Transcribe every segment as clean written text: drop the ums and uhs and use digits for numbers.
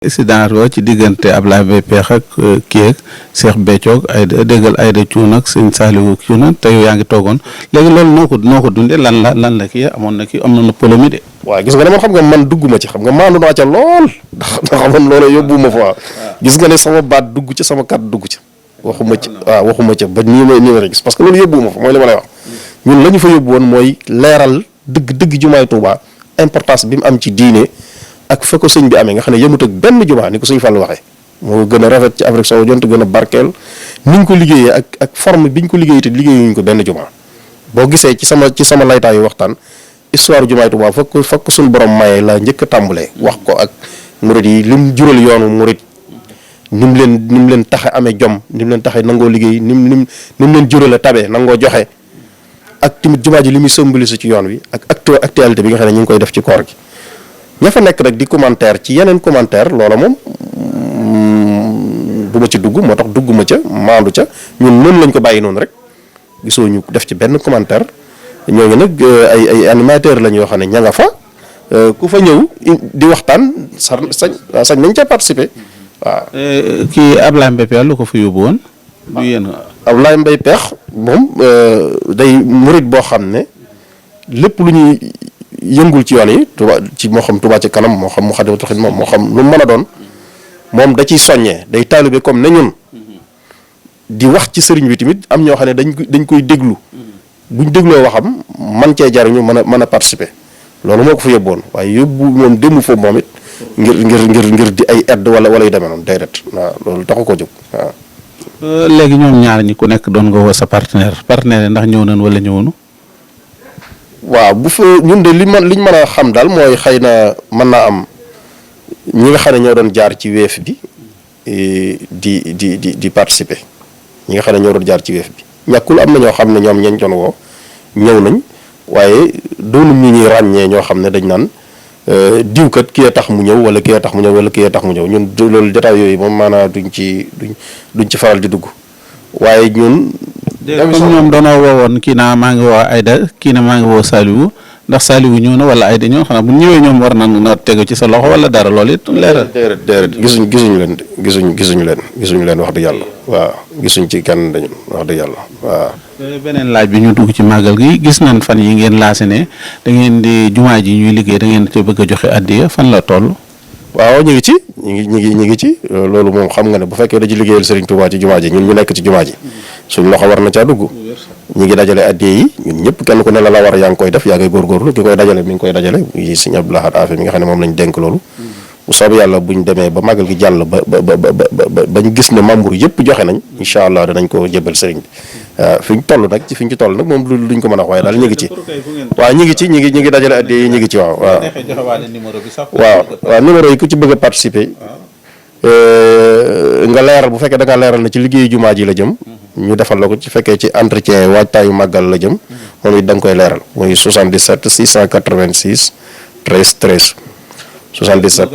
accident ro ci diggante Ablaye Mbaye Pekh ak kii ak Cheikh Béthio ay déggal Aïda Thioune ak Sëñ Saliou Thioune te yow yaa ngi toogoon léegi loolu noo ko dundee lan la kii amoon na kii am na polémique de. waaw gis nga ne man xam nga man dugguma ci xam nga maandu naa ca lool ndax man loolu yóbbuwuma fa gis nga ne sama baat dugg ci sama kàddu dugg ci waxuma ci waaw waxuma ca ba nii ma gis parce que loolu yóbbuwuma fa mooy li ma lay wax ñun la ñu fa yóbbu woon mooy leeral dëgg jumaay Touba importance bi mu am ci diine ak fa ko sëñ bi amee nga xam ne yëmut ak benn jumaa ni ko sëñ Fall waxee moo gën a rafet ci Afrique sowu jant gën a barkeel ni ñu ko liggéeyee ak forme bi ñu ko liggéeyee te liggéeyuñu ko benn jumaa boo gisee ci sama laytaayu waxtaan histoire jumaay Tuubaa fokk suñu borom maye la njëkk a tàmbalee wax ko ak murit yi lim jural yoonu murit ni mu leen taxe amee jom ni mu leen taxe nangoo liggéey ni mu leen jural a tabe nangoo joxe ak tamit jumaa ji li muy symbolise ci yoon wi ak actualité bi nga xam ne ñu ngi koy def ci koor gi ña fa nekk rek di commentaire ci yeneen commentaire loola moom du ma ci dugg moo tax dugguma ca maandu ca ñun noonu lañ ko bàyyi noonu rek gisoo ñu def ci benn commentaire ñooñu nag ay animateur lañ yoo xam ne ña nga fa ku fa ñëw di waxtaan sañ nañ ca participer waaw. kii Ablaye Mbaye Pekh lu ko fa yóbbu woon. du yéen Ablaye Mbaye Pekh moom day murit boo xam ne lépp lu ñuy yëngul ci yoon yi Touba ci moo xam Touba ci kanam moo xam Moukhaddamatoul Khidma moo xam lu mu mën a doon moom da ciy soññee day taalibe comme ne ñun di wax ci sëriñ bi tamit am ñoo xam ne dañ koy déglu buñ dégloo waxam man cee jariñu mën a participer loolu moo ko fa yóbboon waaye yóbbu moom démmu foofu moom it ngir di ay aide wala yu demee noonu déedéet waaw loolu taxu ko jóg waaw. léegi ñoom ñaar ñi ku nekk doon nga woo sa partenaire ndax ñëw nañ wala ñëwunu. waaw bu fa ñun de liñ mën a xam daal mooy xëy na mën naa am ñi nga xam ne ñoo doon jaar ci weef bi di participer ñi nga xam ne ñoo doon jaar ci weef bi ñàkkul am na ñoo xam ne ñoom ñañ doon woo ñëw nañ waaye doonu ñu ñuy ràññee ñoo xam ne dañ naan diwkat kii a tax mu ñëw wala kii a tax mu ñëw wala kii a tax mu ñëw ñun loolu détail yooyu moom maanaam duñ ci faral di dugg waaye ñun. comme ñoom doonoo woowoon kii naa maa ngi woo Aïda kii na maa ngi woo Saliou ndax Saliou ñëw na wala Aïda ñëw xanaa bu ñëwee ñoom war na tegu ci sa loxo wala dara loolu it leeral. déedéet gisuñu leen wax dëgg yàlla waaw gisuñ ci kenn dañu wax dëgg yàlla waaw. beneen laaj bi ñu dugg ci màggal gi gis nañ fan yi ngeen laase ne da ngeen di jumaa ji ñuy liggéey da ngeen ci bëgg a joxe addiya fan la toll. waaw ñu ngi ci loolu moom xam nga ne bu fekkee da ci liggéeyal Serigne Touba ci jumaa ji ñun ñu nekk ci jumaa ji suñ loxo war na caa dugg ñu ngi dajale addiya yi ñun ñëpp kenn ku ne la war yaa ngi koy def yaa ngay góorgóorlu ki koy dajale mi ngi koy dajale yi Serigne Abdou Lahad Afe mi nga xam ne moom lañ dénk loolu bu soobee yàlla buñ demee ba màggal gi jàll bañ gis ne membre yëpp joxe nañ incha allah danañ ko jébal Serigne bi waaw fi ñu ci toll nag moom duñ ko mën a wax waaye daal ñu ngi ci waaw ñu ngi dajale addiya yi ñu ngi ci waaw numéro yi ku ci bëgg a participer nga leeral bu fekkee da nga leeral na ci liggéeyu jumaa ji la jëm ñu defal la ko ci fekkee ci entretien waajtaayu màggal la jëm moom it da nga koy leeral muy 77 686 13 13 77.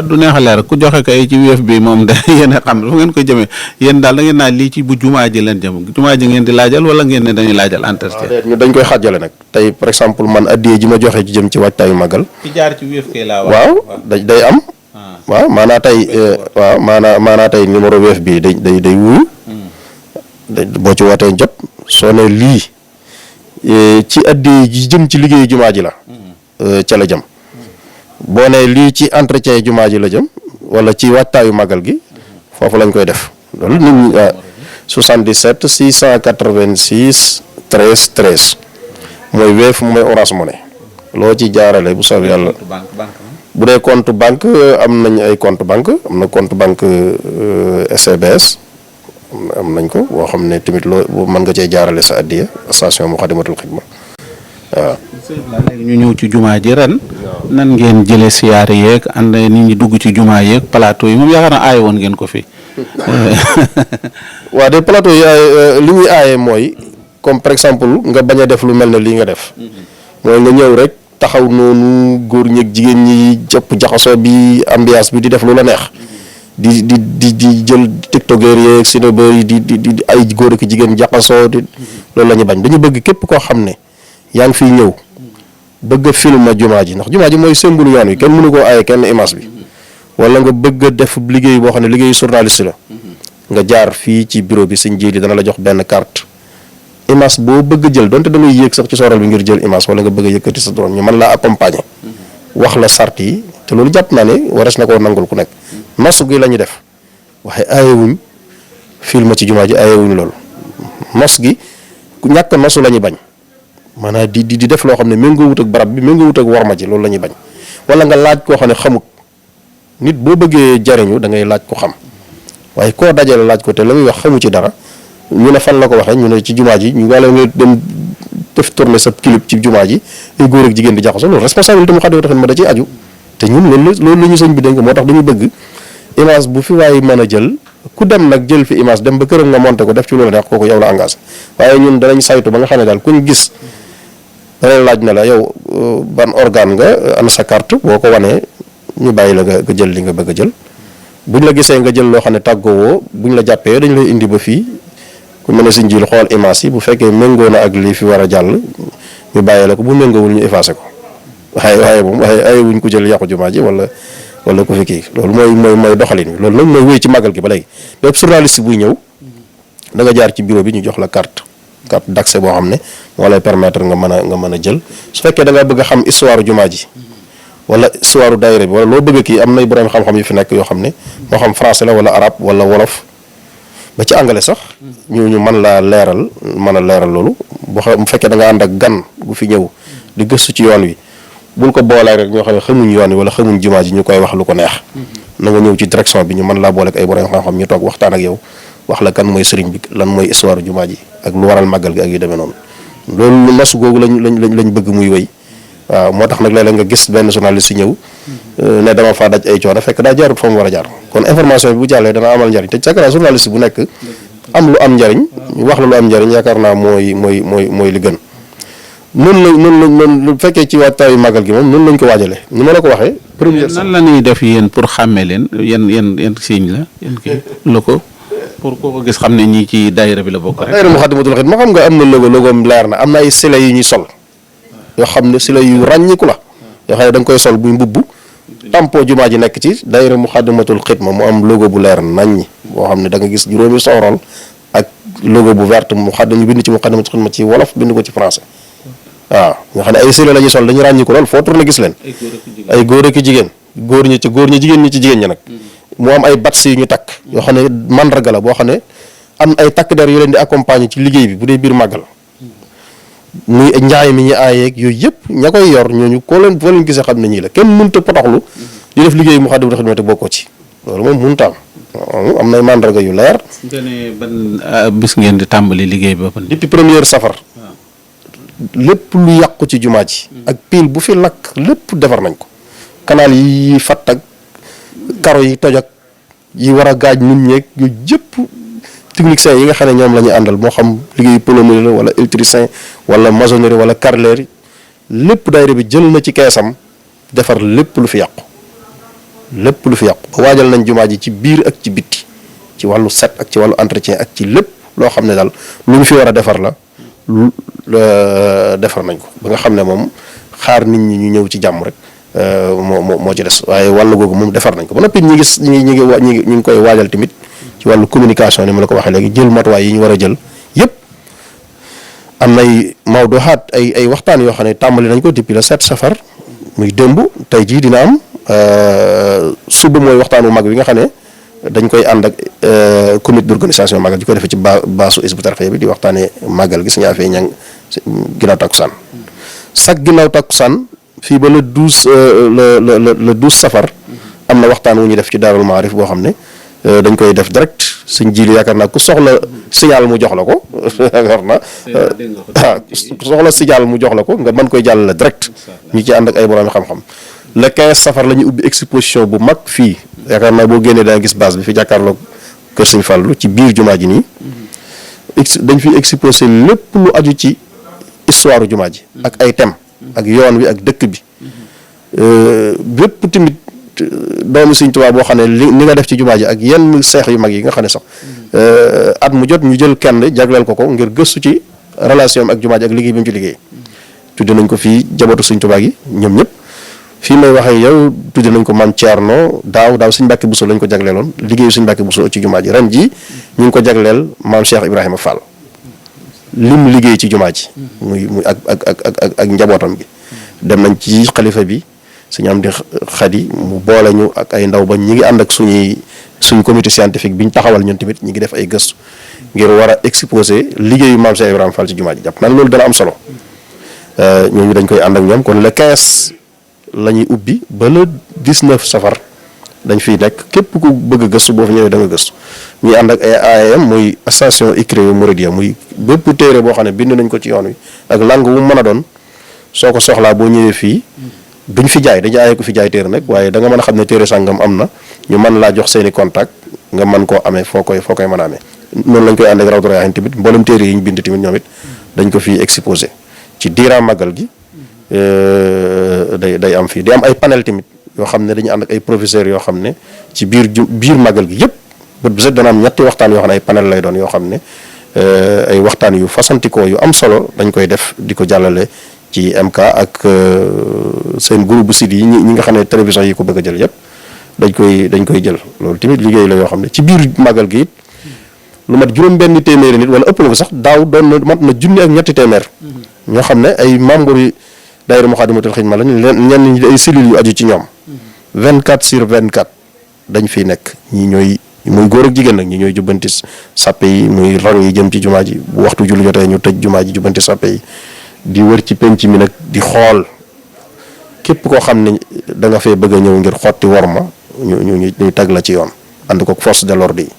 du neex a leeral ku joxe kay ci wéef bi moom da yéen a xam fu ngeen koy jëmee yéen daal da ngeen naa lii ci bu jumaa ji leen jëm jumaa ji ngeen di laajal wala ngeen ne dañuy laajal entretien. ñu dañ koy xaajale nag tey par exemple man addiya ji ma joxe ci jëm ci waajtaayu màggal. ci jaar ci wéef kay laa waaw day am. waaw maanaa tey numéro weef bi day wuyu boo ci wootee jot soo ne lii ci addi ji jëm ci liggéeyu jumaa ji la ca la jëm boo ne lii ci entretien jumaa ji la jëm wala ci wattaayu màggal gi foofu lañ koy def loolu nit ñi 77 686 13 13 mooy weef mooy Orange Money loo ci jaarale bu soobee yàlla bu dee compte banque am nañ ay compte banque am na compte banque SCBS am nañ ko boo xam ne tamit loo mën nga cee jaarale sa addiya station Moukhaddamatoul Khidma waaw. léegi ñu ñëw ci jumaa ji ren nan ngeen jëlee siyaare yeeg ànd nit ñi dugg ci jumaa yeeg plateau yi moom yaakaar naa aaye woon ngeen ko fi. waaw de plateau yi li ñuy aaye mooy comme par exemple nga bañ a def lu mel ne lii nga def mooy nga ñëw rek. taxaw noonu góor ñeeg jigéen ñi jëpp jaxasoo bi ambiance bi di def lu la neex di jël tiktokeur yeeg sinabeur yi di ay góor ak jigéen jaxasoo loolu la ñu bañ dañu bëgg képp koo xam ne yaa ngi fiy ñëw bëgg a film jumaa ji ndax jumaa ji mooy symbole yoon wi kenn mënu koo aaye kenn image bi wala nga bëgg a def liggéey boo xam ne liggéeyu journaliste la nga jaar fii ci bureau bi sëñ Jili dana la jox benn carte image boo bëgg a jël donte da ngay yéeg sax ci soral bi ngir jël image wala nga bëgg a yëkkati sa drone ñu mën laa accompagner wax la sart yi te loolu jàpp naa ne wares na koo nangul ku nekk nosu gi la ñu def waaye aayewuñ film ci jumaa ji aayewuñ loolu nos gi ku ñàkk nosu la ñuy bañ maanaam di def loo xam ne méngoo wut ak barab bi méngoo wut ak worma ji loolu la ñuy bañ wala nga laaj koo xam ne xamut nit boo bëggee jariñu da ngay laaj ko xam waaye koo dajale laaj ko te la muy wax xamu ci dara ñu ne fan la ko waxee ñu ne ci jumaa ji ñu wala nga dem def tourner sa clip ci jumaa ji ay góor ak jigéen di jaxasoo loolu responsabilité mu Moukhaddamatoul Khidma da ciy aju te ñun loolu la ñu sëñ bi dénk moo tax dañu bëgg image bu fi waaye mën a jël ku dem nag jël fi image dem ba këram nga monté ko def ci loolu neex kooku yow la engagé waaye ñun danañ saytu ba nga xam ne daal kuñ gis danañ laaj na la yow ban organe nga ana sa carte boo ko wanee ñu bàyyi la nga jël li nga bëgg a jël buñ la gisee nga jël loo xam ne tàggoowoo buñ la jàppee dañ lay indi ba fii ku mën a siñ jil xool image yi bu fekkee méngoo na ak lii fi war a jàll ñu bàyyi la ko bu méngoowul ñu effacé ko waaye moom waaye wuñ ko jël yàqu jumaa ji wala ku fi kii loolu mooy doxalin bi loolu nag mooy wéy ci màggal gi ba léegi bépp journaliste buy ñëw da nga jaar ci bureau bi ñu jox la carte d'accès boo xam ne moo lay permettre nga mën a jël su fekkee da nga bëgg a xam histoire jumaa ji wala histoire daayira bi wala loo bëgg kii am nay borom xam-xam yu fi nekk yoo xam ne moo xam français la wala arabe wala wolof ba ci anglais sax ñu mën laa leeral loolu bu fekkee da nga ànd ak gan gu fi ñëw di gëstu ci yoon wi bul ko boolee rek ñoo xam ne xamuñ yoon wi wala xamuñ jumaa ji ñu koy wax lu ko neex na nga ñëw ci direction bi ñu mën laa boole ak ay borom xam-xam ñu toog waxtaan ak yow wax la kan mooy sëriñ bi lan mooy histoire jumaa ji ak lu waral màggal gi ak yu demee noonu loolu nos googu lañ bëgg muy wéy waaw moo tax nag léeg-léeg nga gis benn journaliste si ñëw ne dama faa daj ay coono fekk daa jaarut fa mu war a jaar kon information bi bu jàllee dana amal njariñ te yaakaar naa journaliste bu nekk am lu am njariñ wax la lu am njariñ yaakaar naa mooy li gën noonu lu fekkee ci waajtaayu màggal gi moom noonu lañ ko waajalee ni ma la ko waxee première nan la ñuy def yéen pour xàmmee leen yan signe la yan kii la ko pour koo ko gis xam ne ñii ci daayira bi la bokk rek daayira Moukhaddamatoul Khidma xam nga am na logoom leer na am na ay sila yu ñuy sol yoo xam ne sila yu ràññiku la yoo xam ne da nga koy sol buy mbubb tampo jumaa ji nekk ci daayira Moukhaddamatoul Khidma mu am logo bu leer naññi boo xam ne da nga gis juróomi soorool ak logo bu vert ñu bind ci Moukhaddamatoul Khidma ci wolof bind ko ci français waaw nga xam ne ay sila la ñuy sol dañu ràññiku lool foo tourné gis leen ay góor ak jigéen góor ñi jigéen ñi ci jigéen ñi nag mu am ay bats yu ñu takk yoo xam ne mandarga la boo xam ne am ay takk der yu leen di accompagner ci liggéey bi bu dee biir màggal muy njaay mi ñu aayeeg yooyu yëpp ña koy yor ñooñu foo leen gisee xam ne ñii la kenn mënut a potoxlu di def liggéey Moukhaddamatoul Khidma te bokkoo ci loolu moom mënut a am nay mandarga yu leer. ban bis ngeen di tàmbali liggéey ba. depuis première safar. lépp lu yàqu ci jumaa ji. ak pile bu fi lakk lépp defar nañ ko. canal yi fatt ak karo yi toj ak yi war a gaaj nit ñeeg yooyu yëpp techniciens yi nga xam ne ñoom la ñu àndal moo xam liggéeyu plomberie la wala électricien wala maçonnerie wala carreleur lépp daayira bi jël na ci keesam defar lépp lu fi yàqu ba waajal nañ jumaa ji ci biir ak ci bitti ci wàllu set ak ci wàllu entretien ak ci lépp loo xam ne daal lu ñu fi war a defar la defar nañ ko ba nga xam ne moom xaar nit ñi ñu ñëw ci jàmm rek moo ci des waaye wàllu googu moom defar nañ ko ba noppi ñi ngi koy waajal tamit ci wàllu communication ni ma la ko waxee léegi jël matuwaay yi ñu war a jël yëpp am nay mawduhaat ay waxtaan yoo xam ne tàmbali nañ ko depuis le 7 safar muy démb tey jii dina am suba mooy waxtaanu mag bi nga xam ne dañ koy ànd ak comité d'organisation màggal di ko defee ci baasu Hizbut Tarqiyyah bi di waxtaanee màggal gis nga fee ñang ginnaaw takkusaan chaque ginnaaw takkusaan fii ba le 12 safar am na waxtaan wu ñuy def ci Daarul Maarif boo xam ne dañ koy def direct suñ jili yaakaar naa ku soxla signal mu jox la ko yaakaar naa ku soxla signal mu jox la ko nga mën koy jàllale direct ñu ci ànd ak ay borom xam-xam le 15 safar la ñu ubbi exposition bu mag fii yaakaar naa boo génnee daa gis base bi fi jàkkaarloog kër Sëñ Fallu ci biir jumaa ji nii dañ fi exposé lépp lu aju ci histoire jumaa ji ak ay thème ak yoon wi ak dëkk bi bépp tamit doomu Sëñ Tuubaa boo xam ne li nga def ci jumaa ji ak yenn seex yu mag yi nga xam ne sax at mu jot ñu jël kenn jagleel ko ngir gëstu ci relation ak jumaa ji ak liggéey bi mu ci liggéey tudde nañ ko fii jabootu Sëñ Tuubaa gi ñoom ñëpp fii may waxee yow tudde nañ ko maam Thierno daaw Sëñ Mbàkke Bousso lañ ko jagleeloon liggéeyu Sëñ Mbàkke Bousso ci jumaa ji ren ji ñu ngi ko jagleel maam Cheikh Ibrahima Fall lim liggéey ci jumaa ji muy ak njabootam gi dem nañ ci xalifa bi Sëñ Amdi Xadi mu boole ñu ak ay ndaw ba ñi ngi ànd ak suñ comité scientifique bi ñu taxawal ñun tamit ñi ngi def ay gëstu ngir war a exposer liggéeyu maam Cheikh Ibrahima Fall ci jumaa ji jàpp naa loolu dana am solo ñooñu dañ koy ànd ak ñoom kon le 15 la ñuy ubbi ba le 19 safar dañ fiy nekk képp ku bëgg a gëstu boo fa ñëwee da nga gëstu ñuy ànd ak ay AAM muy station Ikré Mouridia muy bépp téere boo xam ne bind nañ ko ci yoon wi ak langue wu mën a doon soo ko soxlaa boo ñëwee fii duñ fi jaay dañu aaye ko fi jaay téere nag waaye da nga mën a xam ne téere sàngam am na ñu mën laa jox seeni contact nga mën koo amee foo koy mën a amee noonu lañ koy ànd ak Rawdu Rayaahin tamit mboolem téere yi ñu bind tamit ñoom it dañ ko fii exposé ci diiraa màggal gi day am fii di am ay panel tamit yoo xam ne dañu ànd ak ay professeurs yoo xam ne ci biir màggal gi yëpp bët bu set dana am ñetti waxtaan yoo xam ne ay panel lay doon yoo xam ne ay waxtaan yu fasantikoo yu am solo dañ koy def di ko jàllale ci MK ak seen groupe bu site yi ñi nga xam ne télévision yi ko bëgg a jël yëpp dañ koy jël loolu tamit liggéey la yoo xam ne ci biir màggal gi it lu mat juróom-benn téeméeri nit wala ëpp na ko sax daaw doon na mat na junni ak ñetti téeméer ñoo xam ne ay membre yi daayira Moukhaddamatoul Khidma lañ ñenn ñi ay cellules yu aju ci ñoom 24/24 dañ fiy nekk ñi ñooy muy góor ak jigéen nag ñi ñooy jubbanti sàppe yi muy rang yi jëm ci jumaa ji bu waxtu julli jotee ñu tëj jumaa ji jubbanti sàppe yi di wër ci penc mi nag di xool képp koo xam ne da nga fee bëgg a ñëw ngir xotti worma ñu tag la ci yoon ànd ko force de l'ordre yi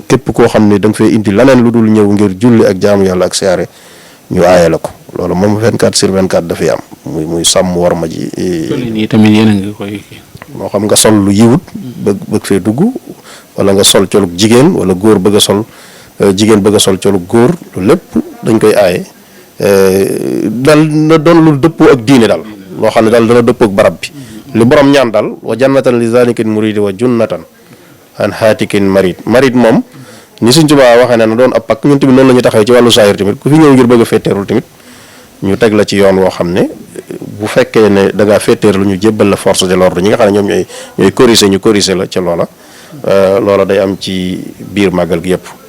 képp koo xam ne da nga fee indi leneen lu dul ñëw ngir julli ak jaamu yàlla ak siyaare ñu aaye la ko loolu moom 24/24 dafay am muy sàmm worma ji. nii tamit yéen a ngi koy. moo xam nga sol lu yiwut bëgg fee dugg wala nga sol colug jigéen wala góor bëgg a sol jigéen bëgg a sol colug góor lu lépp dañ koy aaye dal na doon lu dëppoo ak diine daal loo xam ne daal dana dëppoo ak barab bi li borom ñaan daal wa jannatan li zanikin muridi wa junnatan an haatikin marid moom ni Sëñ Tuubaa waxee ne na doon ab pakk ñun tamit noonu la ñu taxawee ci wàllu saayir tamit ku fi ñëw ngir bëgg a féeteerul tamit ñu teg la ci yoon woo xam ne bu fekkee ne da ngaa féeteerlu ñu jébbal la force de l'ordre ñi nga xam ne ñoom ñooy corriger la ca loola day am ci biir màggal gi yëpp